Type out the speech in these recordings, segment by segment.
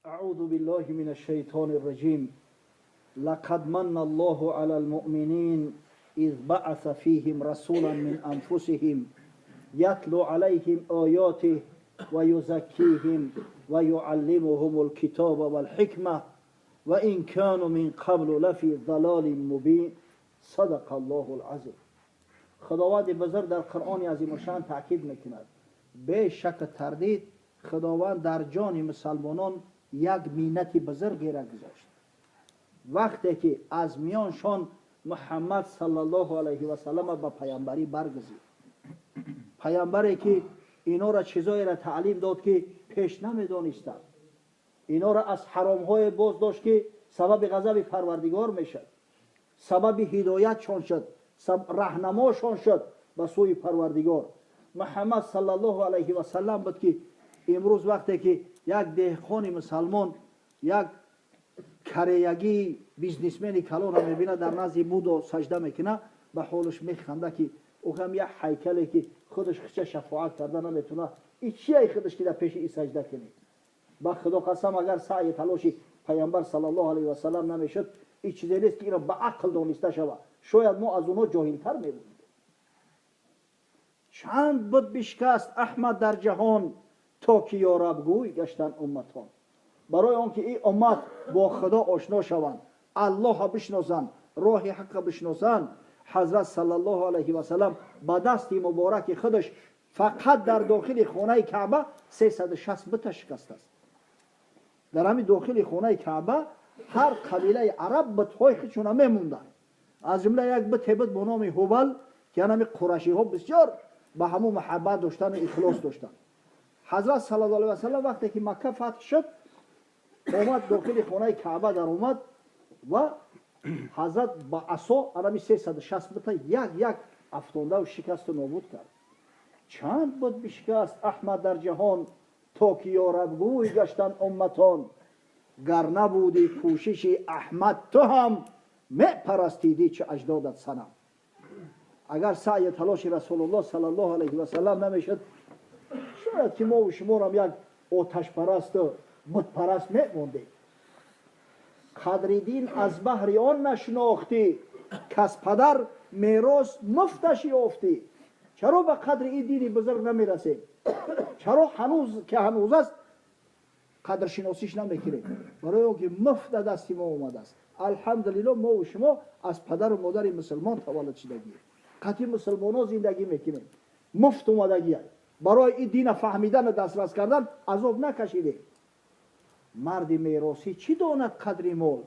أعوذ بالله من الشيطان الرجيم. لقد من الله على المؤمنين إذ بعث فيهم رسولا من أنفسهم يتلو عليهم آياته ويزكيهم ويعلمهم الكتاب والحكمة وإن كانوا من قبل لفي ضلال مبين. صدق الله العظيم. خداوند بزرگ در قرآن عظیم الشان تأکید میکند بی شک تردید خداوند در جان مسلمانان یک مینت بزرگی را گذاشت. وقتی که از میانشان محمد صلی الله علیه و سلم به پیامبری برگزید، پیامبری که اینا را چیزایی را تعلیم داد که پیش نمیدانستند، اینا را از حرامهای باز داشت که سبب غضب پروردگار میشد، سبب هدایتشان شد، رهنماشان شد به سوی پروردگار. محمد صلی الله علیه و سلم بود که امروز وقتی که یک دهقان مسلمان یک کریگی бизнесмени калонро мебина дар назди Будо сажда мекуна, ба ҳолаш механда ки ӯ ҳам як ҳайкале ки худаш хича шафоат карда наметуна, и чие худаш ки дар пеши и сажда кунӣ? Ба худо қасам, агар саъи талоши паямбар саллаллоҳу алайҳи васаллам намешуд, и чизе нест ки инро ба ақл дониста шава. Шояд мо аз онҳо ҷоҳилтар мебудем. Чанд бут бишкаст Аҳмад дар ҷаҳон, то ки ёрабгӯй гаштанд умматон. Барои он ки ин уммат бо худо ошно шаванд, аллоҳа бишносанд, роҳи ҳаққа бишносанд, ҳазрат саллаллоҳу алайҳи васаллам ба дасти мубораки худаш фақат дар дохили хонаи Каъба 360 бута шикастааст. Дар ҳамин дохили хонаи Каъба ҳар қабилаи араб бутҳои худшона мемонданд. Аз ҷумла як буте буд бо номи Ҳубал, ки ҳанами қурашиҳо бисёр ба ҳамун муҳаббат доштану ихлос доштанд. Ҳазрат саллаллоҳу алайҳи васаллам вақте ки Макка фатҳ шуд, омад дохили хонаи Каъба даромад ва ҳазрат ба асо анами 360 бута як як афтондаву шикасту нобуд кард. Чанд бут бишикаст Аҳмад дар ҷаҳон, то ки ёрабгӯй гаштанд умматон. Гар набуди кӯшиши Аҳмад, ту ҳам мепарастидӣ чӣ аҷдодат санам. Агар саъи талоши Расулуллоҳ саллаллоҳу алайҳи васаллам намешуд, шояд ки мову шуморам як оташпарасту бутпараст мемондем. Қадри дин аз баҳри он нашинохтӣ, кас падар мерос муфташ ёфтӣ. Чаро ба қадри ин дини бузург намерасем? Чаро ҳанӯз ки ҳанӯз аст қадршиносиш намекунем? Барои он ки муфт да дасти мо омадааст. Алҳамдулилло, мову шумо аз падару модари мусулмон таваллуд шудагием, қатъи мусулмонҳо зиндагӣ мекунем, муфт омадагия. Барои ин дина фаҳмидану дастрас кардан азоб накашидем. Марди меросӣ чӣ донад қадри мол,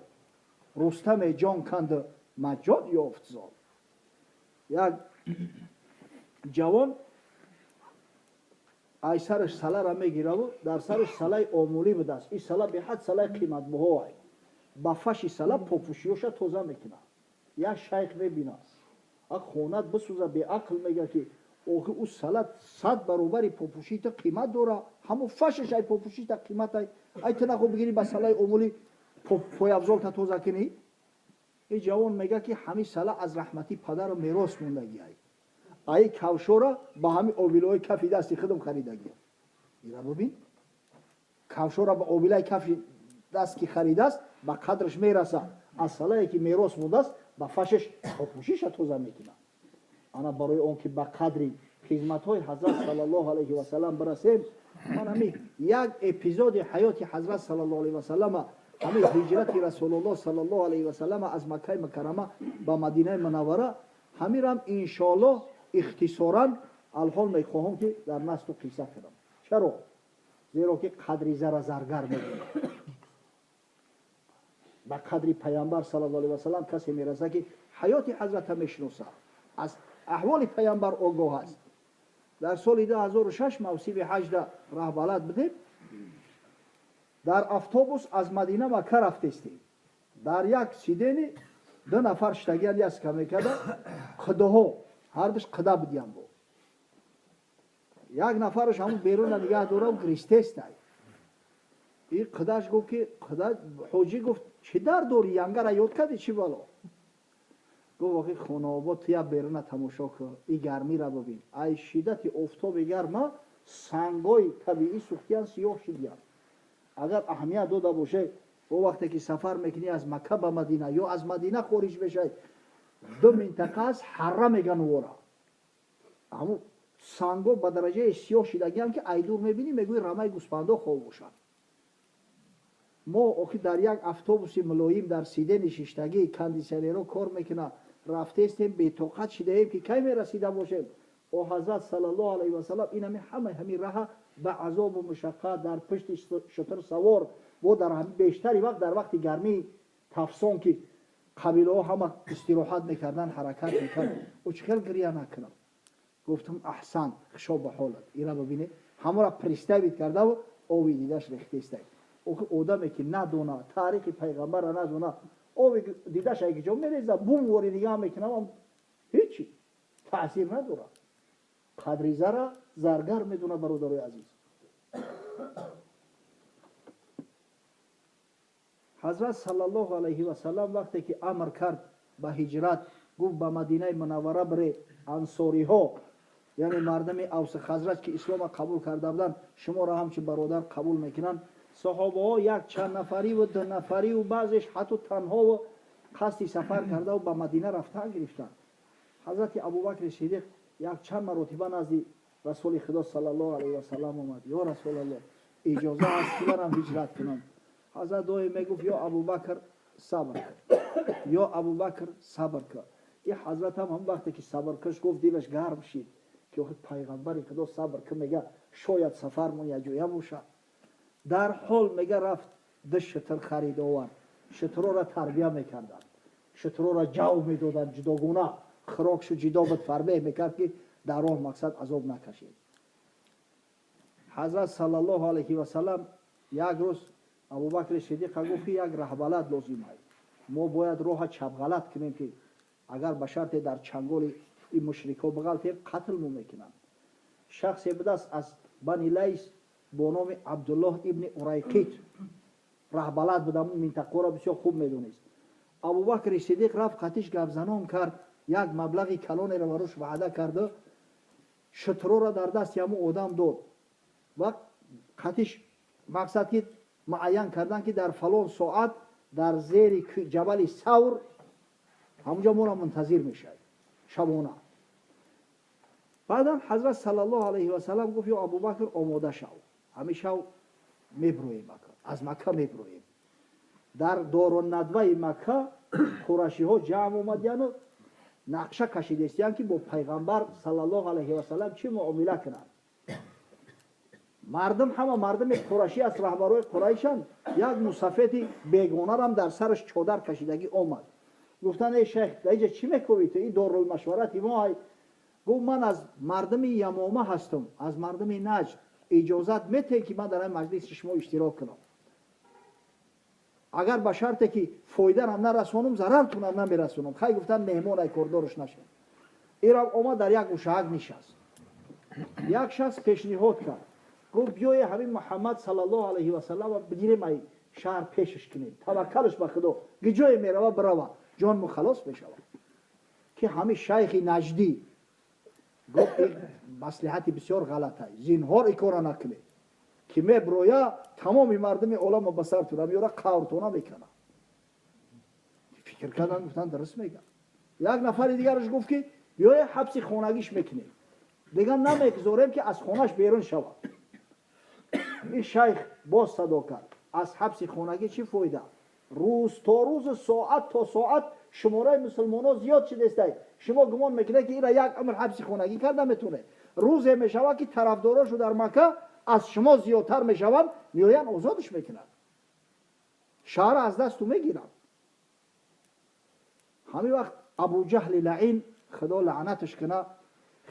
Рустаме ҷон канду маҷҷод ёфт зол. Як ҷавон ай сараш салара мегираву дар сараш салаи омулӣ будааст. Ин сала беҳад салаи қиматбаҳо ай. Ба фаши сала попӯшиёша тоза мекунад. Як шайх мебинад, ак хонат бисӯза, беақл, мега ки охи ӯ сала 100 баробари попӯшита қимат дора, ҳамон фашаш ай попӯшита қимат ай, ай ту нахо бигирӣ ба салаи омулӣ пойафзолта тоза кунӣ. Ин ҷавон мега ки ҳамин сала аз раҳмати падару мерос мондагӣ ай, ай кавшора ба ҳамин обилаҳои кафи дасти худам харидагӣ. Ира бубин, кавшора ба обилаи кафи даст ки харидааст, ба қадраш мераса. Аз салае ки мерос мондааст, ба фашаш попӯшиша тоза мекунад. Ана барои он ки ба қадри хизматҳои ҳазрат саллаллоҳу алайҳи васаллам бирасем, ман ҳамин як эпизоди ҳаёти ҳазрат саллаллоҳу алайҳи васаллама, ҳамин ҳиҷрати Расулуллоҳ саллаллоҳу алайҳи васаллама аз Маккаи Мукаррама ба Мадинаи Мунаввара, ҳаминам иншоаллоҳ ихтисоран алҳол мехоҳам ки дар насту қисса кунам. Чаро? Зеро ки қадри зара заргар медонад. Ба қадри паямбар саллаллоҳу алайҳи васаллам касе мераса ки ҳаёти ҳазрата мешиносад, аз аҳволи паямбар огоҳ аст. Дар соли 2006 мавсими ҳаҷда раҳбалад будем, дар автобус аз Мадина Макка рафтестем. Дар як сидени ду нафар штагиян, як скамейкада, қидаҳо, ҳардуш қида будиям. Бо як нафараш ҳамун беруна нигаҳ дорам, гристестай. И қидаш гуфт ки қида ҳоҷӣ гуфт: «Чӣ дар дорӣ, янгара ёд кардӣ, чӣ бало?» Гуфт: «Охи, хонаобод, ту як беруна тамошо кун, и гармира бибин. Ай шиддати офтоби гарма сангои табиӣ сӯхтиян, сиёҳ шидиян. Агар аҳамият дода боше, о вақте ки сафар мекунӣ аз Макка ба Мадина ё аз Мадина хориҷ мешавӣ, ду минтақа аст, ҳарра меган ора. Ҳамун санго ба дараҷаи сиёҳ шидагиам, ки айдур мебинӣ, мегӯи рамаи гӯспандо хоб бошад. Мо охи дар як автобуси мулоим дар сидени шиштагӣ, кондитсионерҳо кор мекунад, рафтестем, бетоқат шидаем, ки кай мерасида бошем. О ҳазрат саллаллоҳу алайҳи васаллам ин ҳами ҳамаи ҳамин раҳа ба азобу мушаққат дар пушти шутур савор бо дар бештари вақт дар вақти гармии тафсон, ки қабилаҳо ҳама истироҳат мекарданд, ҳаракат мекард. Ӯ чӣ хел гиря накунам? Гуфтам: аҳсан, хушо ба ҳолат. Ира бибине, ҳамора представить кардаву ови дидаш рехтестай. Охи одаме ки надона таърихи пайғамбарра, надона, ови дидаш айки ҷо мереза, бум вори дига мекунам, ҳечи таъсир надорад. Қадри зара заргар медона. Бародарои азиз, ҳазрат саллаллоҳу алайҳи васаллам вақте ки амр кард ба ҳиҷрат, гуфт: ба Мадинаи Мунаввара бире. Ансориҳо, яъне мардами Авси Хазраҷ, ки ислома қабул карда буданд, шуморо ҳамчун бародар қабул мекунанд. Саҳобаҳо як чанд нафариву ду нафариву баъзеш ҳатто танҳову қасди сафар кардаву ба Мадина рафтан гирифтанд. Ҳазрати Абубакри Сидиқ як чанд маротиба назди Расули Худо саллаллоҳу алайҳи васаллам омад: ё Расулаллоҳ, иҷоза аст ки манам ҳиҷрат кунам? Ҳазрат доим мегуфт: ё Абубакр, сабр кун, ё Абубакр, сабр кун. И ҳазратам ҳам вақте ки сабркаш гуфт, дилаш гарм шид, ки охир пайғамбари Худо сабр кун мега, шояд сафармон якҷоя бошад. Дар ҳол мега рафт, ду шутур харид овард. Шутурора тарбия мекарданд, шутурора ҷав медоданд, ҷудогуна хӯрокшу ҷидо буд, фарбеҳ мекард, ки дар роҳ мақсад азоб накашед. Ҳазрат саллаллоҳу алайҳи васаллам як рӯз Абубакри Сидиқа гуфт, ки як раҳбалад лозим аст, мо бояд роҳа чапғалат кунем, ки агар ба шарте дар чанголи ин мушрикҳо биғалтем, қатлмо мекунанд. Шахсе будааст аз Бани Лайс бо номи Абдуллоҳ ибни Урайқит, раҳбалад буда, минтақаро бисёр хуб медонист. Абубакри Сидиқ рафт, қатиш гапзанон кард, як маблағи калонеро барош ваъда карда, шутурора дар дасти ҳамун одам дод ва қатиш мақсад ки муайян кардан, ки дар фалон соат дар зери ҷабали Савр ҳамунҷо моро мунтазир мешавад шабона. Баъдан ҳазрат саллаллоҳу алайҳи васаллам гуфт: ё Абубакр, омода шав, ҳамин шав меброем, аз Макка меброем. Дар Дорунадваи Макка қурашиҳо ҷамъ омадияну нақша кашидестиянд, ки бо пайғамбар саллаллоҳу алайҳи васаллам чӣ муомила кунанд. Мардум ҳама мардуми қурашӣ аст, раҳбарои қурайшанд. Як мусафеди бегонарам дар сараш чодар кашидагӣ омад. Гуфтанд: эй шайх, дар иҷа чӣ мекӯвӣ ту? Ин дорулмашварати мо ай. Гуфт: ман аз мардуми Ямома ҳастам, аз мардуми Наҷд, иҷозат метаҳед, ки ман дар ин маҷлиси шумо иштирок кунам? Агар ба шарте ки фоидарам нарасонам, зарартунам намерасонам. Хай, гуфтанд, меҳмон ай, кордорш нашад. Ирам омад, дар як гӯшаак нишаст. Як шахс пешниҳод кард, гуфт: биёе ҳамин Муҳаммад саллаллоҳу алайҳи васаллам бигирем, ай шаҳр пешаш кунем, таваккалш ба Худо, гиҷое мерава бирава, ҷонму халос мешавад. Ки ҳамин шайхи наҷдӣ гуфт: ин маслиҳати бисёр ғалатай, зинҳор ин кора накунед, ки меброя, тамоми мардуми олама ба сартона меёра, қавртона мекунад. Фикр кардан, гуфтанд: дуруст мегӯяд. Як нафари дигараш гуфт, ки биёе ҳабси хонагиш мекунем, дигар намегузорем, ки аз хонаш берун шавад. Ин шайх боз садо кард: аз ҳабси хонагӣ чӣ фоида? Рӯз то рӯзу соат то соат шумораи мусулмонҳо зиёд шудестай. Шумо гумон мекунед, ки ира як умр ҳабси хонагӣ карда метавонед? Рӯзе мешавад, ки тарафдорошу дар Макка аз шумо зиёдтар мешаванд, меоянд, озодш мекунанд, шаҳра аз дасту мегиранд. Ҳамин вақт Абуҷаҳли лаин, Худо лаънаташ куна,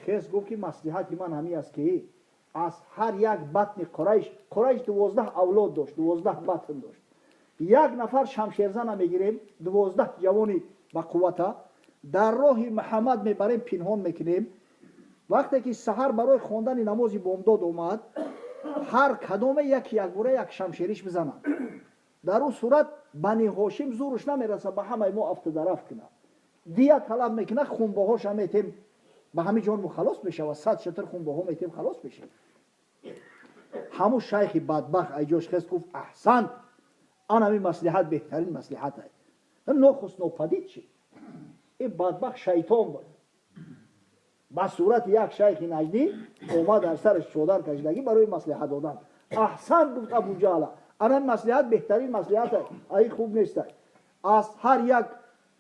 хес гуфт, ки маслиҳати ман ҳамин аст, ки аз ҳар як батни Қурайш, Қурайш 12 авлод дошт, 12 батн дошт, як нафар шамшерзана мегирем, 12 ҷавони ба қуввата дар роҳи Муҳаммад мебарем, пинҳон мекунем. Вақте ки саҳар барои хондани намози бомдод омад, ҳар кадоме яки якбора як шамшериш бизанад. Дар ӯ сурат Бани Ҳошим зуруш намераса ба ҳамаи мо афтудараф кунад, дия талаб мекунад, хунбоҳоша метем, ба ҳамин ҷон халос мешавад. 100 шатр хунбоҳо метем, халос мешавад. Ҳамун шайхи бадбахт айҷош хест, гуфт: «Аҳсант, ан ҳамин маслиҳат беҳтарин маслиҳат ай». Нохуст нопадид шид. Ин бадбахт шайтон буд, ба сурати як шайхи наҷдӣ омад, дар сараш чодар кашидагӣ, барои маслиҳат додан. «Аҳсант», гуфт Абуҷаҳла, «ана маслиҳат беҳтарин маслиҳат ай, ай хуб нестай». Аз ҳар як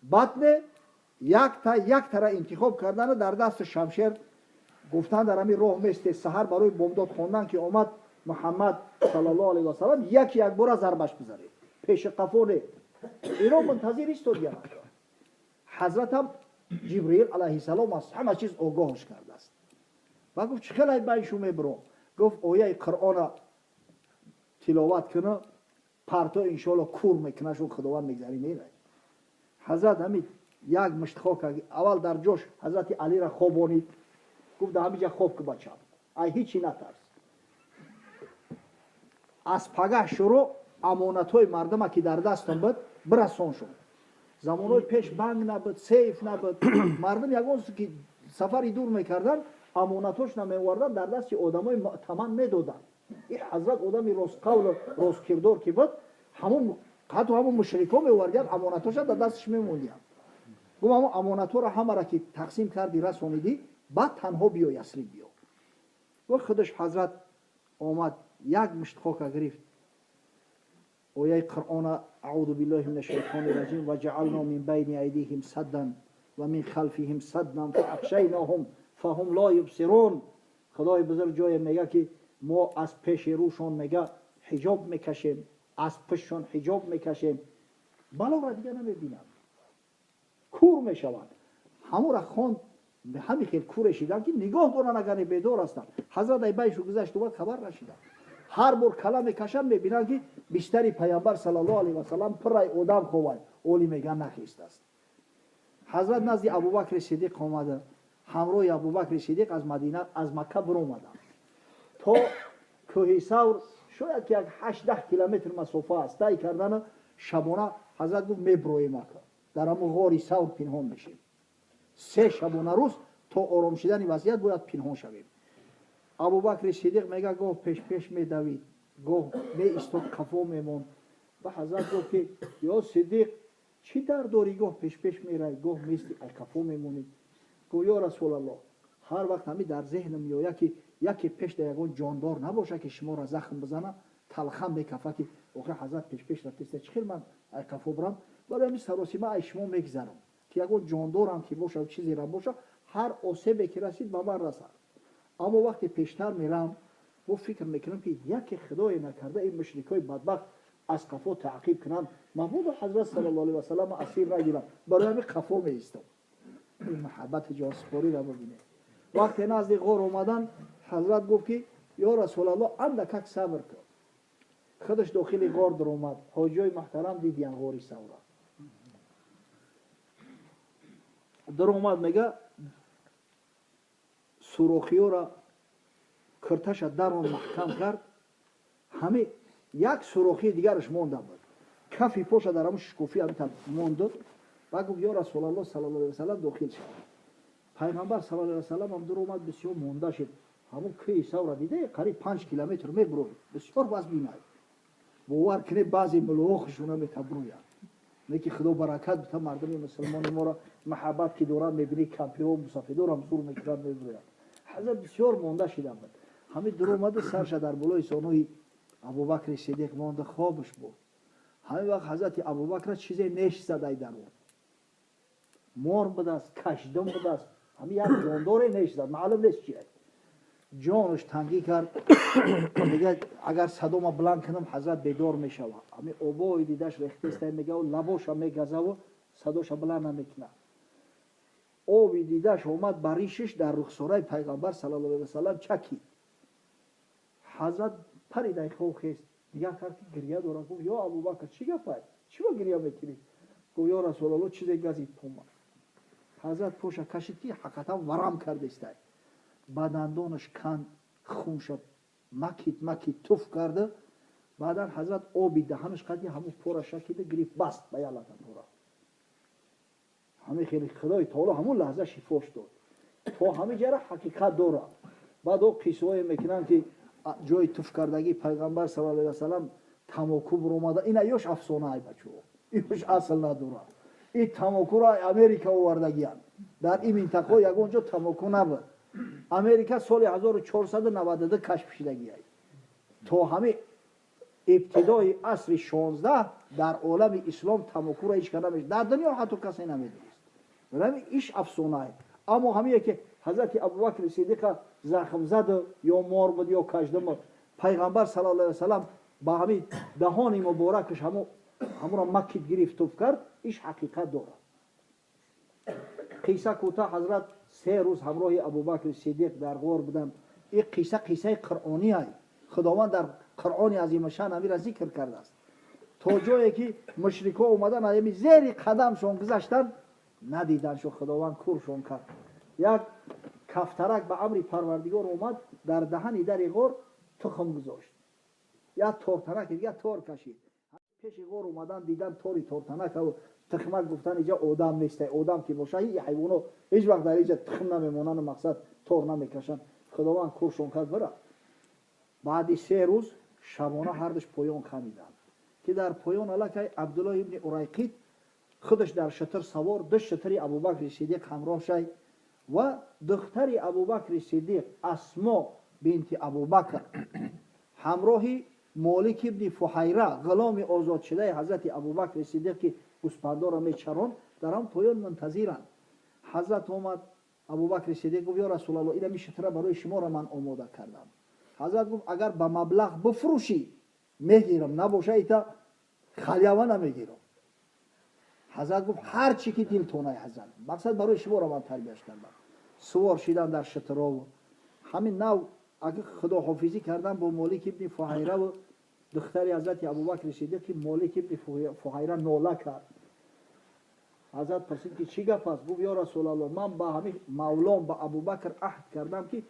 батне якта яктара интихоб кардана, дар дасти шамшер, гуфтан: «Дар ҳамин роҳ месте, саҳар барои бомдод хондан ки омад Муҳаммад саллаллоҳу алайҳи васалам, яки якбора зарбаш бизанед, пеши қафо не». Ино мунтазир истодиян. Ҳазратам Ҷибриил алайҳиссалом аз ҳама чиз огоҳш кардааст ва гуфт: «Чӣ хелай байшу мебуром?» Гуфт: «Ояи Қуръона тиловат куна, парто, иншоалло, кур мекунашу Худованд, мегзарӣ, мерай». Ҳазрат ҳамин як мушт хок аввал дар ҷош ҳазрати Алира хобонид, гуфт: «Дар ҳамиҷа хоб ку, бачам, ай ҳичи натарс. Аз пагаҳ шурӯъ амонатҳои мардума ки дар дастам буд, бирасон шуд». Замонҳои пеш банк набуд, сейф набуд. Мардум ягон ки сафари дур мекарданд, амонатҳошона меоварданд, дар дасти одамои мӯътаман медоданд. Ин ҳазрат одами ростқавлу росткирдор ки буд, ҳамун ҳатто ҳамун мушрикҳо меовардиянд, амонатҳоша дар дасташ мемондиянд. Гуфт: «Ҳамун амонатҳоро ҳамаро ки тақсим кардӣ, расонидӣ, баъд танҳо биё, Ясриб биё». Гуфт, худаш ҳазрат омад, як мушт хока гирифт, ояи Қуръона: «Аъузу биллаҳи мина шайтони раҷим, ва ҷаално мин байни айдиҳим саддан ва мин халфиҳим саддан фаағшайноҳум фаҳум ло юбсирун». Худои бузург ҷое мега, ки мо аз пеши рӯшон, мега, ҳиҷоб мекашем, аз пуштшон ҳиҷоб мекашем, балоро дига намебинанд, кур мешаванд. Ҳамура хонд, ҳами хел куре шиданд, ки нигоҳ доранд, агар бедор ҳастанд. Ҳазрат ай байшу гузашт, ва хабар нашиданд. Ҳар бор кала мекашанд, мебинанд, ки бистари Паямбар саллаллоҳу алайҳи васалам пуррай одам ховай, оли меган нахестааст. Ҳазрат назди Абубакри Сидиқ омада, ҳамроҳи Абубакри Сидиқ аз Мадина, аз Макка биромаданд то кӯҳи Савр, шояд ки як 8-10 километр масофа аст тай кардана шабона. Ҳазрат гуфт: «Меброем ака, дар ҳамун ғори Савр пинҳон мешем. 3 шабона рӯз то ором шидани вазъият бояд пинҳон шавем». Абубакри Сидиқ мега, гоҳ пешпеш медавид, гоҳ меистод, қафо мемонд. Ба ҳазрат гуфт, ки: «Ё Сидиқ, чӣ дар дорӣ, гоҳ пешпеш мерай, гоҳ мести, ай қафо мемонӣ?» Гуфт: «Ё Расулаллоҳ, ҳар вақт ҳами дар зеҳнам меояд, ки яке пеш да ягон ҷондор набошад, ки шуморо захм бизана, талхам мекафа, ки охир ҳазрат пешпеш рафтеста, чӣ хел ман ай қафо бирам? Барои ҳамин саросима ай шумо мегзарам, ки ягон ҷондорам ки бошад, чизерам бошад, ҳар осебе ки расид, ба ман расад. Аммо вақте пештар мерам, бо фикр мекунам, ки яке, худое накарда, ин мушрикҳои бадбахт аз қафо таъқиб кунанд, мабодо ҳазрат саллаллоҳу алайҳи васалам асир нагирам. Барои ҳамин қафо меистам». Ин муҳаббати ҷонсупориро бибинед. Вақте назди ғор омадан, ҳазрат гуфт, ки: «Ё Расулаллоҳ, андакак сабр кун». Худаш дохили ғор даромад. Ҳоҷиёи муҳтарам дидиян ғори Савра. Даромад, мега, сурохиёра кирташа дарон маҳкам кард. Ҳами як сурохии дигараш монда буд, кафи поша дар ҳамун шукуфи ҳамита монду. Ба гуфт: «Ё Расулаллоҳ саллаллоҳу алайҳи васалам, дохил шав». Пайғамбар саллаллоҳу алайҳи васалам ҳам дуромад. Бисёр монда шид. Ҳамун кӯҳи Савра диде, қариб 5 километр мебуроид, бисёр вазбинай. Бовар кунед, баъзе мулоҳо метабруянд, не ки Худо баракат бита мардуми мусулмони моро, маҳаббат ки доранд, мебинӣ, кампиҳо, мусафидорам зур мекунанд, мебуроянд. Ҳазрат бисёр монда шида буд. Ҳамин дуромаду сарша дар болои зонуи Абубакри Сидиқ монда, хобаш буд. Ҳамин вақт ҳазрати Абубакра чизе неш зад ай дарун. Мор будааст, кашдум будааст, ҳамин як ҷондоре неш зад, маълум нест чи. Ҷонаш тангӣ кард. Мега, агар садома баланд кунам, ҳазрат бедор мешавад. Ҳамин обои дидаш рехтеста, мега, лабоша мегазаву садоша баланд намекунад. Оби дидаш омад ба ришиш, дар рухсораи Пайғамбар саллаллоҳу алайҳи васалам чакид. Ҳазрат паридай хоб хест, нигаҳ кард, ки гирья дорад. Гуфт: «Ё Абубакр, чӣ гапай, чӣ ба гирья мекунӣ?» Гуфт: «Ё Расулаллоҳ, чизе газид пома». Ҳазрат поша кашид, ки ҳақиқатан варам кардестай. Ба дандонаш канд, хунша макид, макид, туф карда. Баъдан ҳазрат оби даҳанаш қади ҳамун пора шакида гирифт, баст ба ялата пора. Ҳамин хеле Худои таоло ҳамун лаҳза шифош дод. То ҳамин ҷара ҳақиқат дорад. Баъд о қиссаҳое мекунанд, ки Ҷои туфкардагии Пайғамбар саллаллоҳу алайҳи васаллам тамоку буромада, ина ёш афсона ай, бачо, ёш асл надорад. Ин тамокуро Америка овардагиянд. Дар ин минтақаҳо ягон ҷо тамоку набуд. Америка соли 1492 кашф шудагиай. То ҳамин ибтидои асри 16 дар олами ислом тамокуро ҳеч кас намеш, дар дунё ҳатто касе намедонист. Барои иш афсонае. Аммо ҳамие ки ҳазрати Абубакри Сидиқа захм заду, ё мор буд, ё каждум, Пайғамбар саллаллоҳу алайҳи васаллам ба ҳамин даҳони муборакаш ҳамуро макид, гирифт, туф кард, иш ҳақиқат дорад. Қисса кӯтоҳ, ҳазрат 3 рӯз ҳамроҳи Абубакри Сидиқ дар ғор буданд. Ин қисса қиссаи қуръонӣ ай. Худованд дар Қуръони азимашан ҳамира зикр кардааст. То ҷое ки мушрикҳо омадан, ами зери қадамшон гузаштанд, надиданшо, Худованд куршон кард. Як кафтарак ба амри Парвардигор омад, дар даҳани дари ғор тухм гузошт. Як тортанаки дига тор кашид. Пеши ғор омадан, дидан тори тортанакаву тухмак. Гуфтан: «Иҷа одам нестай, одам ки боша, ҳеҷ ҳайвоно ҳеҷ вақт дар иҷа тухм намемонану мақсад тор намекашанд». Худованд куршон кард, бирафт. Баъди 3 рӯз шабона ҳардуш поён хамиданд, ки дар поён аллакай Абдуллоҳ ибни Урайқид худаш дар шатр савор, ду шатри Абубакри Сидиқ ҳамроҳ шай ва духтари Абубакри Сидиқ Асмо бинти Абубакр ҳамроҳи Молик ибни Фуҳайра, ғуломи озодшудаи ҳазрати Абубакри Сидиқ, ки гӯспандоро мечаронд, дар ҳам поён мунтазиранд. Ҳазрат омад, Абубакри Сидиқ гуфт: «Ё Расулалло, ина шитра барои шуморо ман омода кардам». Ҳазрат гуфт: «Агар ба маблағ бифурӯшӣ, мегирам, набоша, ита халява намегирам». Ҳазрат гуфт: «Ҳар чӣ ки дилтонай, ҳазрат, мақсад барои шуморо ман тарбияш кардам». Сувор шидан дар шитрову ҳамин нав агар худоҳофизӣ кардан бо Молик ибни Фуҳайраву духтари ҳазрати Абубакри Сидиқ, ки Молик ибни Фуҳайра нола кард. Ҳазрат пурсид, ки чӣ гап аст? Гуфт: «Ё Расулалло, ман ба ҳамин мавлом, ба Абубакр аҳд кардам, ки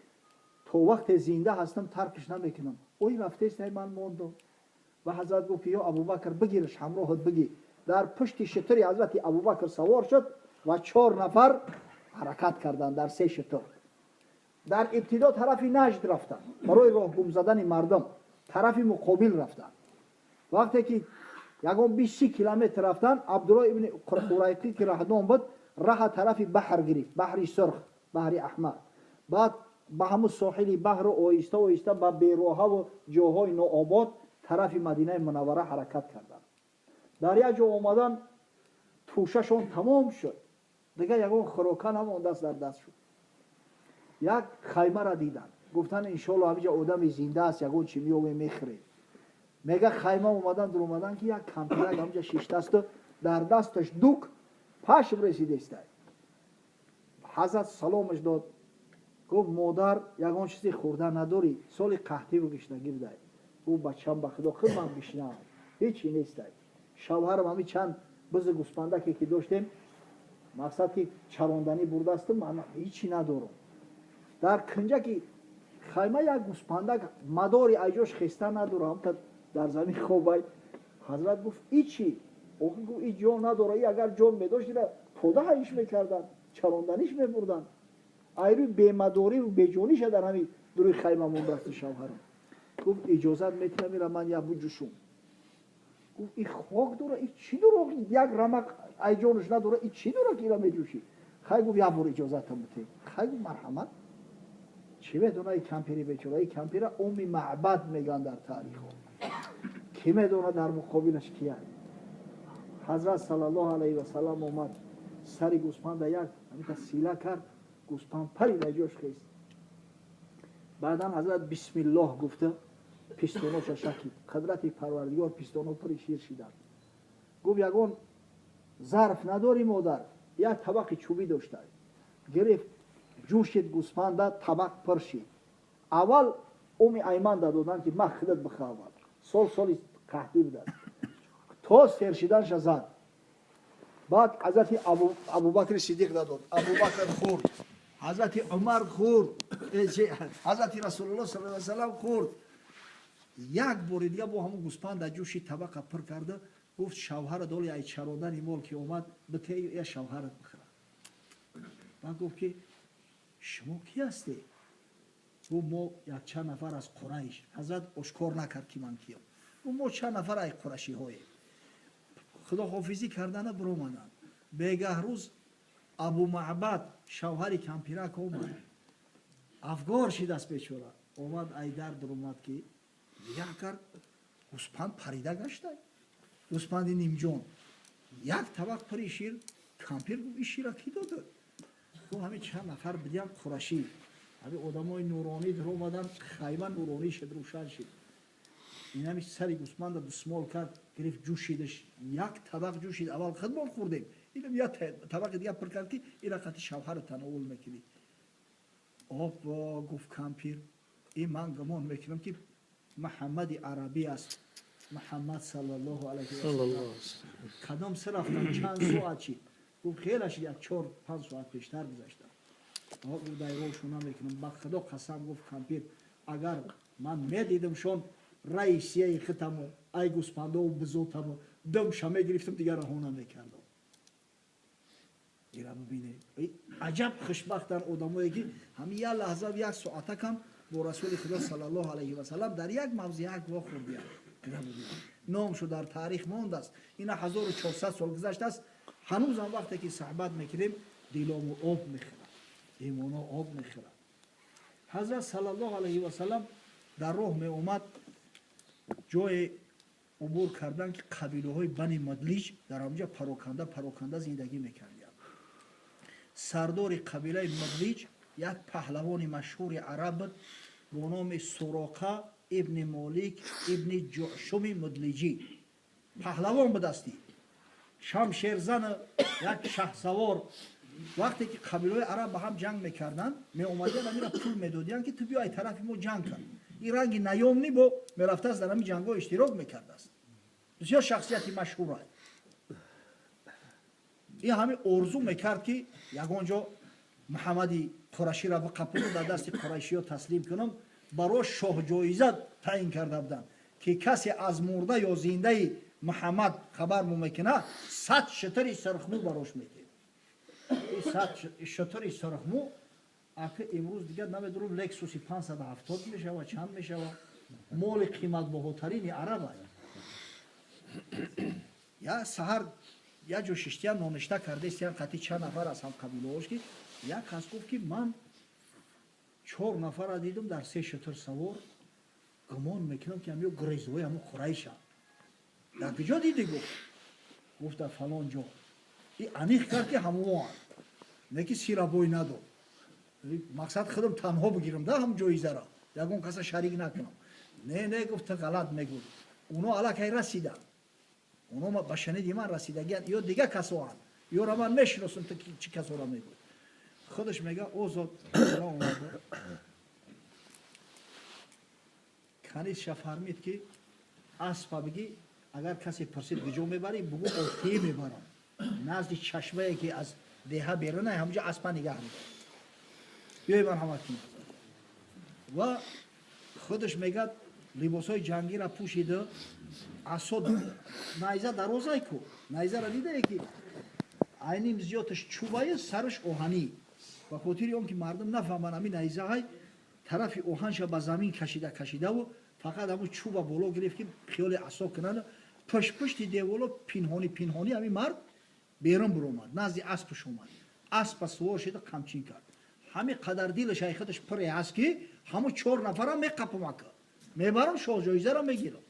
то вақте зинда ҳастам, таркиш намекунам. Ой рафтестай, ман мондам». Ва ҳазрат гуфт, ки ё Абубакр, бигираш, ҳамроҳат бигир. Дар пушти шитри ҳазрати Абубакр савор шуд ва чор нафар ҳаракат карданд дар се шитр. Дар ибтидо тарафи Наҷд рафтанд, барои роҳ гум задани мардум тарафи муқобил рафтанд. Вақте ки ягон 20 километр рафтанд, Абдулло ибни Урайқӣ, ки раҳдон буд, раҳа тарафи баҳр гирифт, баҳри Сурх, баҳри Аҳмар. Баъд ба ҳамун соҳили баҳру оҳиста оҳиста ба бероҳаву ҷоҳои нообод тарафи Мадинаи Мунаввара ҳаракат карданд. Дар як ҷо омадан, тӯшашон тамом шуд, дигар ягон хӯрока намондааст дар даст шуд. Як хаймара диданд, гуфтанд: «Иншоалло, ҳамиҷа одами зинда аст, ягон чи меёбем, мехӯрем». Мега, хайма омадан, дуромадан, ки як кампирак ҳамҷа шиштасту дар дасташ дук пашм ресидестай. Ҳазрат саломаш дод, гуфт: «Модар, ягон чизи хӯрда надорӣ? Соли қаҳтиву гишнагӣ будай». Ӯ: «Бачам, ба Худо, худ ман гишнаам, ҳечи нестай. Шавҳарам ҳами чанд бизу гӯспандаке ки доштем, мақсад ки чаронданӣ бурдасту ман ҳечи надорам». Дар кунҷаки хайма як гӯспандак мадори айҷош хеста надорам, ҳамта дар замин хобай. Ҳазрат гуфт: «И чӣ?» Охи гуфт: «И ҷон надора, и агар ҷон медошт, ира пода ҳайш мекарданд, чаронданиш мебурданд. Айрӯи бемадориву беҷониша дар ҳамин дуруи хайма мондасту». Шавҳарам гуфт: «Иҷозат метиҳам, ира ман як буҷушум». Гуфт: «И хок дора, и чӣ дора, як рамақ айҷонаш надора, и чӣ дора, ки ира меҷӯшӣ?» Хай, гуфт: «Як бор иҷозатам бите». Хай, гуфт: «Марҳамат». Чӣ медона и кампири бечора? И кампира Умми Маъбад мегӯянд дар таърихҳо. Кӣ медона, дар муқобилаш кия? Ҳазрат саллаллоҳу алайҳи васалам омад, сари гӯспанда як ҳамита сила кард, гӯспанд парид, ҷош хест. Баъдан ҳазрат бисмиллоҳ гуфта, пистоноша шакид. Қудрати Парвардигор, пистоно пури шир шиданд. Гуфт: «Ягон зарф надорӣ, модар?» Як табақи чӯбӣ дошта, гирифт, ҷӯшид гӯспанда, табақ пур шид. Аввал Уми Айманда доданд, ки ма худат бихӯ аввал, сол соли қаҳтӣ будааст. То сер шиданша зад. Баъд ҳазрати Абубакри Сидиқ дадод, Абубакр хӯрд, ҳазрати Умар хӯрд, ҳазрати Расулулло сал салам хӯрд. Як бори дига бо ҳамун гӯспанда ҷӯши, табақа пур карда, гуфт: «Шавҳара доли ай чарондани мол ки омад, бите, я шавҳарат бихӯрад». Баъд гуфт, ки шумо кӣ ҳастед? Гуфт мо якчанд нафар аз Қурайш. Ҳазрат ошкор накард, ки ман киям. Гуфт мо чанд нафар ай қурашиҳоем. Худоҳофизӣ кардана биромаданд. Бегаҳ рӯз Абу Маъбад, шавҳари кампирак, омад. Афгор шидаст бечора. Омад, ай дар дуромад, ки нигаҳ кард, гӯспанд парида гашта, гӯспанди нимҷон, як табақ пури шир. Кампир гуфт: «Ин шира кӣ дода?» Гуфт: «Ҳамин чанд нафар бидиям, қурашӣ, ҳамин одамои нуронӣ дуромадан, хайма нуронӣ шуд, рӯшан шуд». Инами сари гӯспанда дусмол кард, гирифт, ҷӯшидаш, як табақ ҷӯшид. Аввал худмон хӯрдем, инам як табақи дигар пур кард, ки ира қати шавҳару тановул мекунӣ. «Обо, — гуфт кампир, — ин ман гумон мекунам, ки Муҳаммади арабӣ аст, Муҳаммад саллаллоҳу алайҳи васаллам. Кадом се рафтан, чанд соат чи?» Гуфт: «Хелаш як 4-5 соат пештар гузашта». Гуфт: «Дайрошо намекунам, ба Худо қасам, — гуфт кампир, — агар ман медидимшон, раисияи хитаму ай гӯспандову бизотаму думша мегирифтам, дигар раҳо намекардам». Ира бибине, аҷаб хушбахтан одамое, ки ҳамин як лаҳза, як соатакам бо Расули Худо саллаллоҳу алайҳи васаллам дар як мавзеъ як вохӯрдиянд. Номшу дар таърих мондааст. Ина 1400 сол гузаштааст, ҳанӯзам вақте ки суҳбат мекунем, дилому об мехӯрад, имоно об мехӯрад. Ҳазрат саллаллоҳу алайҳи васаллам дар роҳ меомад, ҷое убур кардан, ки қабилаҳои Бани Мадлиҷ дар ҳамҷа пароканда пароканда зиндагӣ мекардиянд. Сардори қабилаи Мадлиҷ як паҳлавони машҳури араб буд бо номи Суроқа ибни Молик ибни Ҷушуми Мудлиҷӣ. Паҳлавон будасти, шамшерзан, як шаҳсавор. Вақте ки қабилаҳои араб ба ҳам ҷанг мекарданд, меомадиян, амира пул медодиянд, ки ту биё, ай тарафи мо ҷанг кан. Ин ранги наёмни бо мерафтааст, дар ҳамин ҷангҳо иштирок мекардааст. Бисёр шахсияти машҳура. Ин ҳамин орзу мекард, ки ягон ҷо Муҳаммади Қураширо биқапуну дар дасти қурайшиё таслим кунам. Барош шоҳҷоиза таъин карда буданд, ки касе аз мурда ё зиндаи Муҳаммад хабар мекунад, 100 шутури сурхмӯ барош метиҳед. 100 шутури сурхмӯ ака имрӯз дигар намедонам, Лексуси 570 мешава, чанд мешава. Моли қиматбаҳотарини араба. Я саҳар як ҷо шиштиян, ноништа кардестиян қати чанд нафар аз ҳамқабилаҳош, ки як кас гуфт, ки ман чор нафара дидам дар се шутур савор, гумон мекунам, ки ҳамё грезҳои ҳамо Қурайша. «Дар куҷо дидӣ?» — гуфт. Гуфт: «Дар фалон ҷо». И аниқ кард, ки ҳамоанд, не ки сира бой надод. Мақсад худам танҳо бигирам да ҳам ҷоизаро, ягон каса шарик накунам. «Не, не, — гуфт, — ту ғалат мегӯй, оно аллакай расиданд, оно ба шаниди ман расидагианд ё дигар касоанд, ёра ман мешиносам, ту чӣ касора мегӯй?» Худаш мега, озод омада, канизша фармид, ки аспа бигӣ, агар касе пурсид, куҷо мебарӣ, бугӯ офтие мебарам, назди чашмае, ки аз деҳа берунай, ҳамҷо аспа нигаҳ медор, биёй, марҳамат кун. Ва худаш мегӯяд, либосҳои ҷангиро пӯшида, асо, найза дарозай ку, найзаро дидае, ки айним зиёдаш чӯбаю сараш оҳанӣ. Ба хотири он ки мардум нафаҳманд ҳамин найзаҳай, тарафи оҳанша ба замин кашида кашидаву фақат ҳамун чӯба боло гирифт, ки хиёли асо кунанд. Пушт-пушти деволо пинҳонӣ пинҳонӣ ҳамин мард берун биромад, назди аспаш омад, аспа сувор шида, қамчин кард. Ҳамин қадар дилаш ай худаш пуре ҳаст, ки ҳамун чор нафарам меқапам, ака мебарам, шоҳҷоизаро мегирам.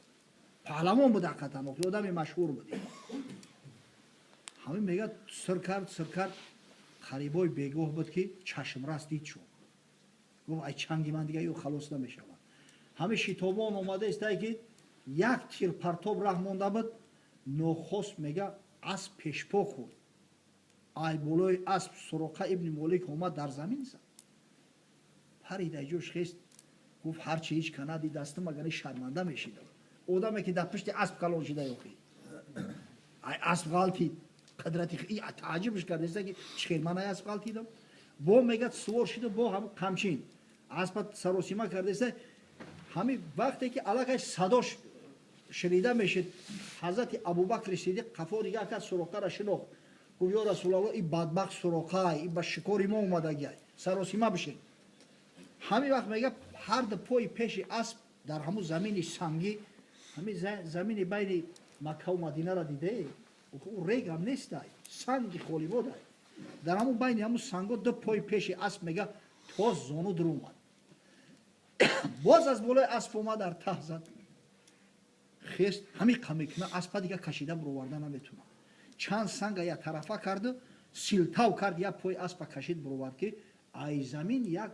Паҳлавон буд ҳақиқатан, одами машҳур буд. Ҳамин мегӯяд, сир кард, сир кард, қарибои бегоҳ буд, ки чашмрас дид шуд. Гуфт: «Ай чанги ман дига ё халос намешавад». Ҳамин шитобон омада истае, ки як тирпартоб раҳ монда буд. Нохост, мега, асп пешпо хӯрд, ай болои асп Суроқа ибни Молик омад, дар замин зад, парид, ай ҷош хест. Гуфт: «Ҳарчи ҳеҷ канади дастам, агар шарманда мешидам, одаме ки дар пушти асп калон шида, ёхи ай асп ғалтид, қадрати тааҷҷубш кардаиста, ки чӣ хел ман ай асп ғалтидам». Бо мегӯяд, сувор шида, бо ҳам қамчин аспа саросима кардаиста. Ҳамин вақте ки аллакай садош шунида мешид, ҳазрати Абубакри Сидиқ қафо дига кард, Суроқаро шинохт. Гуфт: «Ё Расулалло, и бадбахт Суроқай, и ба шикори мо омадагиай, саросима бишед». Ҳамин вақт мега, Ҳар ду пои пеши асп дар ҳамун замини сангӣ, ҳамин замини байни Маккаву Мадинара дидае, ӯ регам нестай, санги холибодай. Дар ҳамун байни ҳамун санго ду пои пеши асп, мега, то зону дуромад. Боз аз болои асп омад, дар таҳ зад, хест, ҳамин қа мекуна, аспа дига кашида буроварда наметунад. Чанд санга як тарафа карду силтав кард, як пои аспа кашид, буровард, ки ай замин як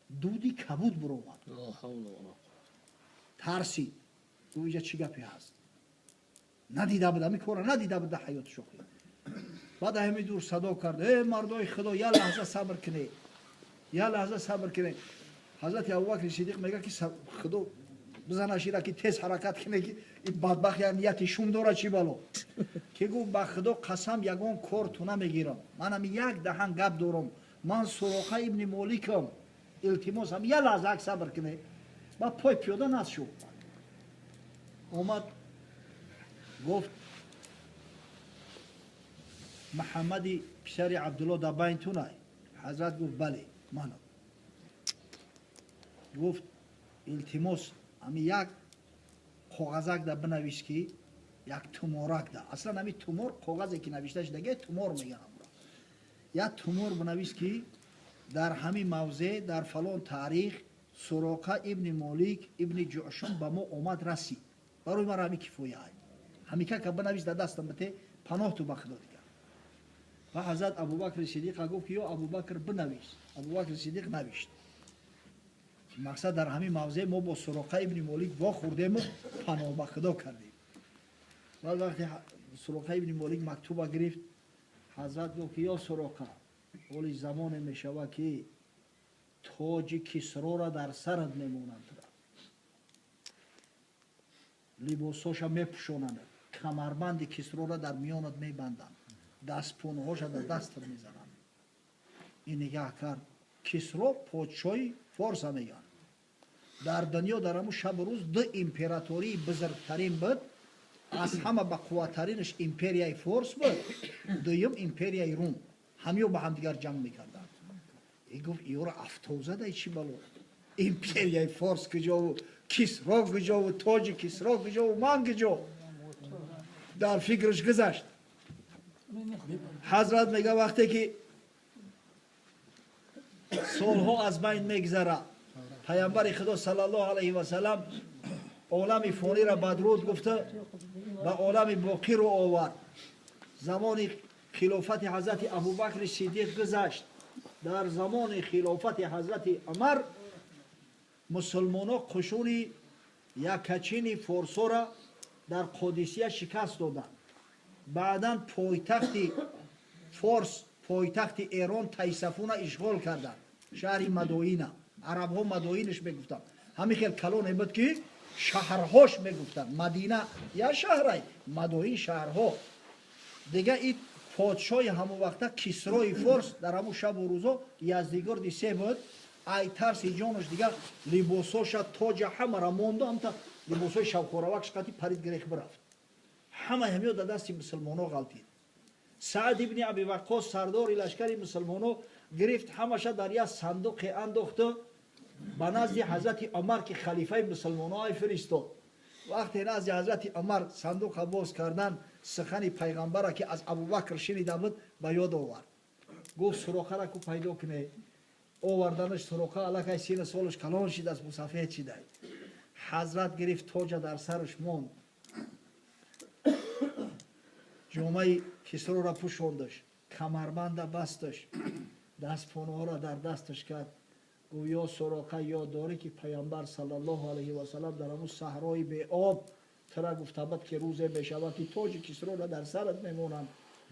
дуди кабуд буромад. Тарсид, гуфт: «Иҷа чӣ гапе ҳаст?» Надида буд, ҳамин кора надида буд дар ҳаёти шохӣ. Баъд ҳамин дур садо кард: «Э, мардои Худо, як лаҳза сабр кунед, як лаҳза сабр кунед!» Ҳазрати Абубакри Сидиқ мега, ки Худо бизанашира, ки тез ҳаракат кунед, ки ин бадбахт як нияти шум дорад, чӣ бало. Ки гуфт: «Ба Худо қасам, ягон кор ту намегирам, ман ҳами як даҳан гап дорам. Ман Суроқа ибни Моликам, илтимос, ҳам як лаҳза ак сабр кунед». Баъд пой пиёда нас шуд, омад, гуфт: «Муҳаммади писари Абдулло дар байнтунай?» Ҳазрат гуфт: «Бале, манам». Гуфт: «Илтимос, ҳами як коғазак да бинавис, ки як туморак да, аслан ҳами тумор коғазе ки навишта шудаге, тумор мегӯянд амро, як тумор бинавис, ки дар ҳамин мавзеъ, дар фалон таърих Суроқа ибни Молик ибни Ҷушум ба мо омад, расид. Барои ман ҳами кифоя. Ҳамикака бинавис, дар дастам бите, паноҳ ту ба Худо дигар». Ва ҳазрат Абубакри Сидиқа гуфт, ки: «Ё Абубакр, бинавис». Абубакри Сидиқ навишт. Мақсад, дар ҳамин мавзеъ мо бо Суроқа ибни Молик вохӯрдему паноҳ ба Худо кардем. Баъд вақте Суроқа ибни Молик мактуба гирифт, ҳазрат гуфт, ки: «Ё Суроқа, ҳоли замоне мешавад, ки тоҷи Кисрора дар сарат мемонанд, либосҳоша мепӯшонанд, камарбанди Кисрора дар миёнат мебанданд, дастпонаҳоша дар дастат мезананд». Ин нигаҳ кард, Кисро подшоҳи форса мегӯянд. Дар дунё дар ҳамун шабу рӯз ду императории бузургтарин буд. Аз ҳама бақувваттаринаш империяи Форс буд, дуюм империяи Рум. Ҳамиё ба ҳамдигар ҷанг мекарданд. И гуфт: «Иёро афтовзадай, чӣ бало? Империяи Форс куҷову Кисро куҷову тоҷи Кисро куҷову ман куҷо?» Дар фикраш гузашт. Ҳазрат мега, вақте ки солҳо аз байн мегзара, паямбари Худо саллаллоҳу алайҳи васалам олами фониро бадруд гуфта, ба олами боқӣ рӯ овард. Замони хилофати ҳазрати Абубакри Сидиқ гузашт. Дар замони хилофати ҳазрати Умар мусулмоно қушуни якачини форсора дар Қодисия шикаст доданд. Баъдан пойтахти Форс, пойтахти Эрон Тайсафуна ишғол карданд, шаҳри Мадоина. Арабҳо Мадоинаш мегуфтанд. Ҳамин хел калоне буд, ки шаҳрҳош мегуфтанд. Мадина як шаҳрай, Мадоин шаҳрҳо дига. И подшоҳи ҳамон вақта, Кисрои Форс, дар ҳамун шабу рӯзо Яздигорди се буд. Ай тарси ҷонош дигар либосоша, тоҷа, ҳамара монду, ҳамта либосҳои шавқоравакш қати парид, гирех бирафт. Ҳама ҳамиё дар дасти мусулмоно ғалтид. Саъд ибни Аби Ваққос, сардори лашкари мусулмоно, гирифт, ҳамаша дар як сандуқе андохту ба назди ҳазрати Умар, ки халифаи мусулмоно, фиристод. Вақте назди ҳазрати Умар сандуқа боз кардан, сухани пайғамбара, ки аз Абубакр шинида буд, ба ёд овард. Гуфт: «Суроқара ку пайдо куне». Оварданаш. Суроқа аллакай сина солаш калон шидааст, мусафед шидай. Ҳазрат гирифт, тоҷа дар сараш монд, ҷомаи Кисрора пӯшондаш, камарбанда басташ, дастпонаҳоро дар дасташ кард. Гуфт: «Ё Суроқа, ёд дорӣ, ки паямбар саллаллоҳу алайҳи васалам дар ҳамун саҳрои беоб тира гуфта буд, ки рӯзе мешавад, ки тоҷи Кисрора дар сарат мемонанд,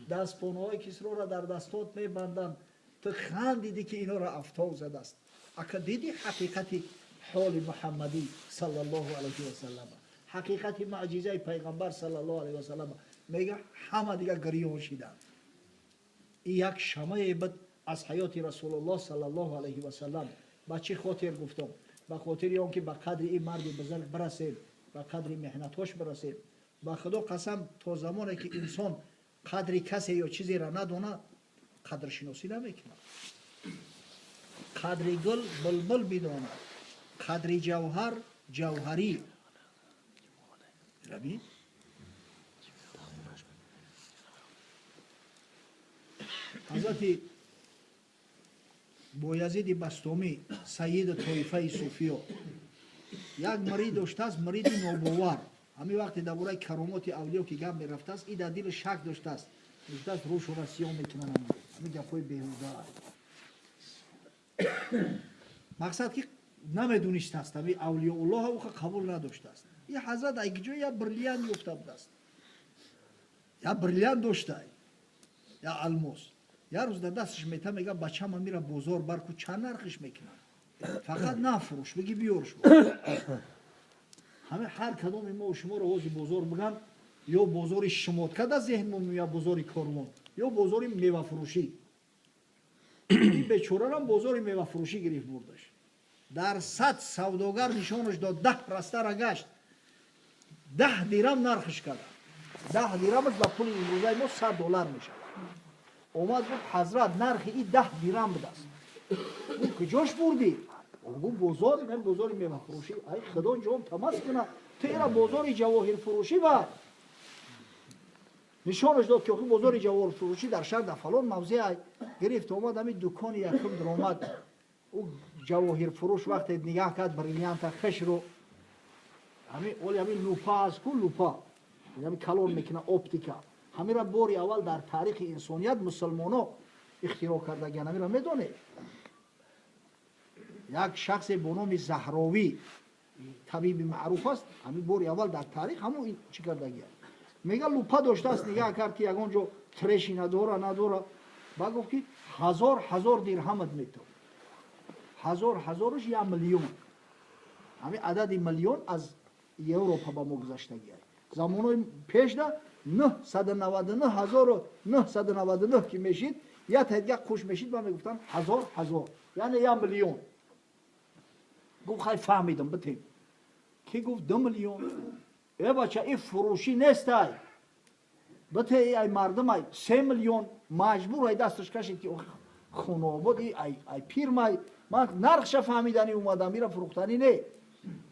дастпонаҳои Кисрора дар дастот мебанданд? Ту хандидӣ, ки инора афтов задааст. Ака дидӣ ҳақиқати ҳоли Муҳаммадӣ саллаллоҳу алайҳи васалам, ҳақиқати маъҷизаи пайғамбар саллаллоҳу алайҳи васалам?» Мега, ҳама дига гирён шиданд. И як шамае буд аз ҳаёти Расулуллоҳ саллаллоҳу алайҳи васалам. Ба чӣ хотир гуфтам? Ба хотири он ки ба қадри ин марди бузург бирасем, ба қадри меҳнатҳош бирасем. Ба Худо қасам, то замоне ки инсон қадри касе ё чизеро надонад, қадршиносӣ намекунад. Қадри гул булбул бидонад. Қадри ҷавҳар ҷавҳарӣ. Раби ҳазрати Боязиди Бастомӣ, сайиди тоифаи суфиё, як марид доштааст, мариди нобовар. Ҳамин вақте дар бораи каромоти авлиё ки гап мерафтааст, и дар дили шак доштааст, гуфтааст рӯшора сиёҳ мекунанд, ҳамин гапҳои беҳуда. Мақсад ки намедонистааст, ҳамин авлиёуллоҳ уха қабул надоштааст. И ҳазрат ай ҷо я бриллиант ёфта будааст, я бриллиант доштай, я алмос. Я рӯз дар дасташ мета, мега бачама мира бозор барку, чанд нархиш мекунад, фақат нафурӯш, бигӣ биёрш. Ҳаме ҳар кадоми мо шуморо ҳози бозор биган, ё бозори шумотка дар зеҳнмо меояд, бозори корвон, ё бозори мевафурӯшӣ. Ин бечорарам бозори мевафурӯшӣ гирифт бурдаш. Дар 100 савдогар нишонаш дод, 10 растара гашт, 10 дирам нархиш карда. 10 дирамаш ба пули имрӯзаи мо 100 доллар мешавад. Омад гуфт ҳазрат, нархи и 10 дирам будааст. Гуфт куҷош бурдӣ? Гуфт бозор, мен бозори мевафурӯшӣ. Ай худо ҷом тамас кунад, ту ира бозори ҷавоҳирфурӯшӣ бар. Нишонаш дод ки охи бозори ҷавоҳирфурӯшӣ дар шаҳр дар фалон мавзеъ ай. Гирифт омад, ҳамин дукони якум даромад. Ӯ ҷавоҳирфурӯш вақте нигаҳ кард бриллианта хешро, ҳамин оли ҳамин лупа аст ку, лупа ҳамин калон мекунад, оптика. Ҳамира бори аввал дар таърихи инсоният мусулмоно ихтироъ кардагиан. Ҳамира медонед? Як шахсе бо номи Заҳровӣ, табиби маъруф аст, ҳамин бори аввал дар таърих ҳамон чӣ кардагиан. Мега лупа доштааст, нигаҳ кард ки ягон ҷо треши надора, надора. Ба гуфт ки ҳазор ҳазор дирҳамат метоб. Ҳазор ҳазораш як миллион. Ҳамин адади миллион аз Европа ба мо гузаштагиай. Замонҳои пешда 999 999 ки мешид, як тайдга қуш мешид, ба мегуфтанд ҳазор ҳазор, яъне як миллион. Гуфт хай фаҳмидам, битем. Ки гуфт 2 миллион. Э бача, и фурӯшӣ нестай, бите, ай мардум ай 3 миллион. Маҷбур ай дасташ кашид ки хунобод и ай пирмай, ман нархша фаҳмиданӣ омадам, ира фурӯхтанӣ не.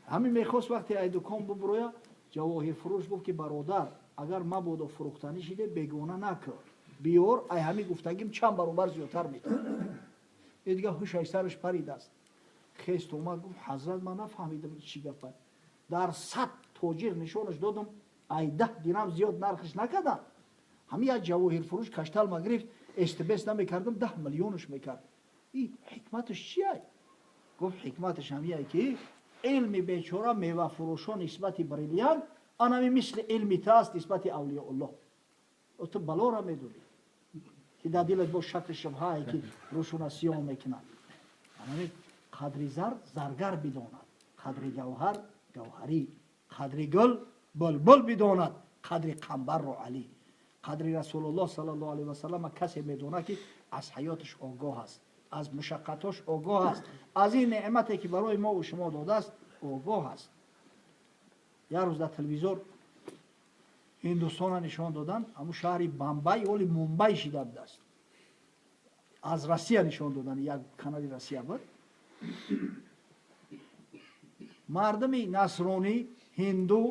Ҳамин мехост вақте ай дукон бубуроя, ҷавоҳирфурӯш гуфт ки бародар, агар мабодо фурӯхтанӣ шиде, бегона накар, биёр, ай ҳамин гуфтагим чанд баробар зиёдтар метавон. Э дига ҳуш ай сараш паридааст. Хест омад, гуфт ҳазрат, ман нафаҳмидам чӣ гапа. Дар 100 тоҷир нишонаш додам, ай 10 дирам зиёд нархиш накардам. Ҳамин як ҷавоҳирфурӯш кашталма гирифт, эстбес намекардам, 10 миллионаш мекард. И ҳикматаш чия? Гуфт ҳикматаш ҳамия ки илми бечора мевафурӯшо нисбати бриллиант анами мисли илми тааст нисбати авлиёуллоҳ. Ту балора медонӣ ки дар дилат бо шакли шубҳае ки рӯшуна сиёҳ мекунад. Анами қадри зар заргар бидонад, қадри ҷавҳар ҷавҳарӣ, қадри гул булбул бидонад, қадри қамбарро Алӣ. Қадри Расулуллоҳ саллаллоҳу алайҳи васаллам касе медонад ки аз ҳаёташ огоҳ аст, аз мушаққатош огоҳ аст, аз ин неъмате ки барои мо шумо додааст огоҳ аст. Як рӯз дар телевизор Ҳиндустона нишон доданд, ҳамун шаҳри Бамбай, оли Мумбай шида будааст. Аз Россия нишон доданд, як канали Россия буд. Мардуми насронӣ, ҳинду,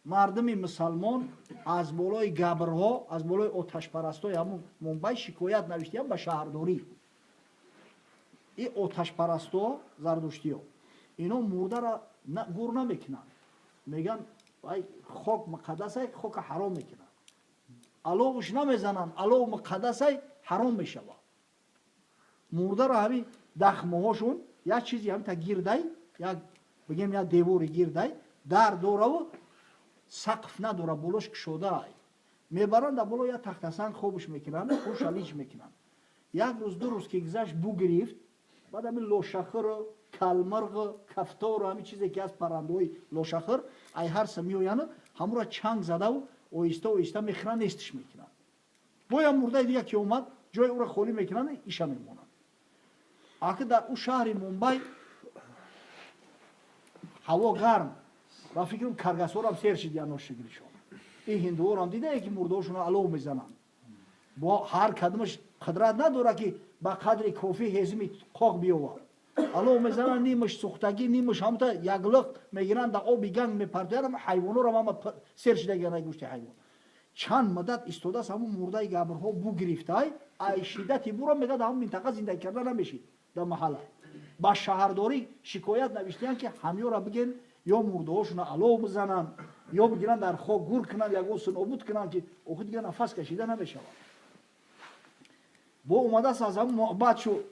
мардуми мусалмон аз болои габрҳо, аз болои оташпарастои ҳамун Мумбай шикоят навиштиям ба шаҳрдорӣ. И оташпарастҳо зардуштиё, ино мурдара гур намекунанд, меган ай хок муқаддасай, хока ҳаром мекунанд, аловуш намезананд, алов муқаддасай, ҳаром мешавад. Мурдара ҳамин дахмоҳошун як чизи ҳамин та гирдай, як бигем як девори гирдай, дар дораву сақф надора, болош кушодаай. Мебаранд дар боло як тахтасанг хобуш мекунанд, хуша лич мекунанд. Як рӯз, ду рӯз ки гузашт, бу гирифт. Баъд ҳамин лошахиру калмирғу кафтору ҳамин чизе ки аз паррандаҳои лошахир ай ҳарса меояну ҳамура чанг задаву оҳиста оҳиста мехӯранд, нестиш мекунанд. Боям мурдаи дига ки омад, ҷои ӯра холӣ мекунанд, иша мемонанд. Аки дар ӯ шаҳри Мумбай ҳаво гарм, ба фикрам каргасорам сер шид яношигиришон. Ин ҳиндуворам дидае ки мурдаҳошонро алов мезананд, бо ҳар кадомаш қудрат надорад ки ба қадри кофӣ ҳезими қоқ биёвар. Алов мезананд, нимаш сӯхтагӣ, нимаш ҳамта яглиқ мегиранд, дар оби ганг мепартоянд. Ҳайвонорам ҳама сер шидагиана гӯшти ҳайвон. Чанд муддат истодааст, ҳамун мурдаи габрҳо бу гирифтай. Ай шиддати буро мегӯяд, ҳамун минтақа зиндагӣ карда намешид. Дар маҳалла ба шаҳрдорӣ шикоят навиштиянд, ки ҳамёра биген, ё мурдаҳошона алов бизананд, ё бигиранд, дар хок гур кунанд, ягон нобуд кунанд, ки охи дига нафас кашида намешавад. Бо омадааст аз ҳамун баъд шу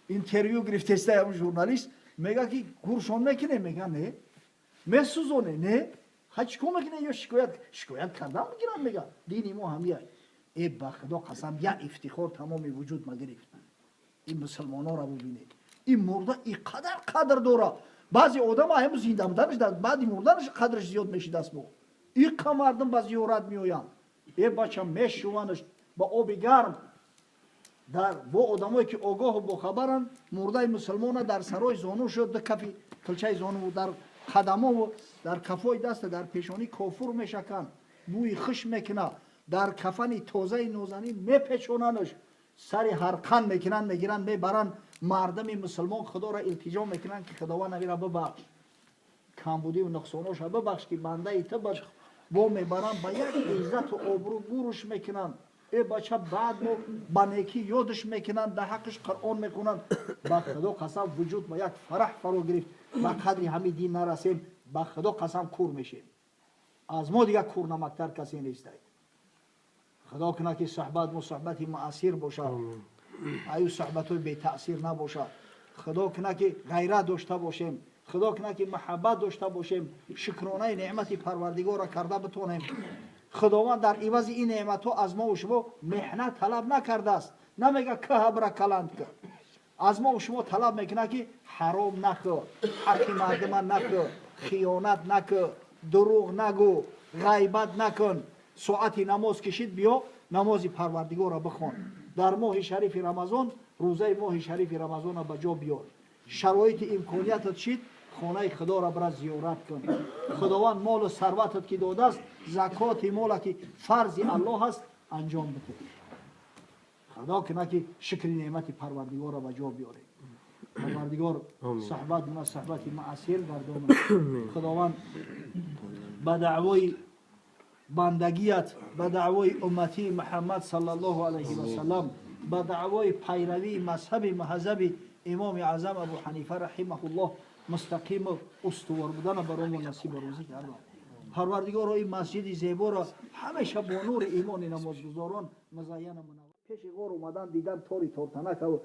интервю гирифтеста, ҳамун журналист мега, ки гуршон мекунем? Мега, не. Месӯзоне? Не. Ха, чӣ кор мекунем? Ё шикоят кардан бигиранд, мега, дини мо ҳамия. Э, ба Худо қасам, як ифтихор тамоми вуҷуд ма гирифт. Ин мусулмононро бубинед, ин мурда и қадар қадр дора. Баъзе одама ҳаму зинда буданаш, баъди мурданаш қадраш зиёд мешидааст. Бо иқа мардум ба зиёрат меоянд. Э, бача, мешуванаш ба оби гарм. Дар бо одамое ки огоҳу бохабаранд, мурдаи мусулмона дар сарои зону шуд, ду кафи килчаи зону, дар қадамову дар кафои даста, дар пешонӣ кофур мешаканд, бӯи хиш мекунад, дар кафани тозаи нозанин мепечонанаш, сари ҳарқан мекунанд, мегиранд, мебаранд. Мардами мусулмон Худоро илтиҷо мекунанд, ки Худованд амира бибахш, камбудиву нуқсоноша бибахш, ки бандаи ту баш. Бо мебаранд, ба як иззату обрӯ гуруш мекунанд. Э, бача, баъд мо ба некӣ ёдаш мекунанд, дар ҳаққиш Қуръон мехонанд. Ба Худо қасам, вуҷуд ба як фараҳ фаро гирифт. Ба қадри ҳамин дин нарасем, ба Худо қасам, кур мешем. Аз мо дига курнамактар касе нестай. Худо кунад, ки суҳбат мо суҳбати муассир бошад, аю суҳбатҳои бетаъсир набошад. Худо кунад, ки ғайрат дошта бошем. Худо кунад, ки муҳаббат дошта бошем, шукронаи неъмати Парвардигорро карда битонем. Худованд дар ивази ин неъматҳо аз мо шумо меҳнат талаб накардааст. Намега, кӯҳабра каланд кӯ. Аз мо шумо талаб мекунад, ки ҳаром накӯ, ҳаққи мардума накӯ, хиёнат накӯ, дурӯғ нагӯ, ғайбат накун. Соати намоз кишид, биё, намози Парвардигорро бихон. Дар моҳи шарифи Рамазон рӯзаи моҳи шарифи Рамазонро ба ҷо биёр. Шароити имкониятат шид, хонаи Худоро бира, зиёрат кун. Худованд молу сарватат ки додааст, закоти мола, ки фарзи Аллоҳ аст, анҷом бикун. Худо кунад, ки шукри неъмати Парвардигорро ба ҷо биёрем. Парвардигор суҳбат муна суҳбати муассир гардонад. Худованд ба даъвои бандагият, ба даъвои умматии Муҳаммад саллаллоҳу алайҳи васалам, ба даъвои пайравии мазҳаби муҳаззаби Имоми Аъзам Абу Ҳанифа раҳимаҳуллоҳ мустақиму устувор будана барои мо насибу рӯзӣ гардон. Парвардигоро, ин масҷиди зеборо ҳамеша бо нури имони намозгузорон музайяна мунаввар. Пеши ғор омадан, дидан тори тортанакаву.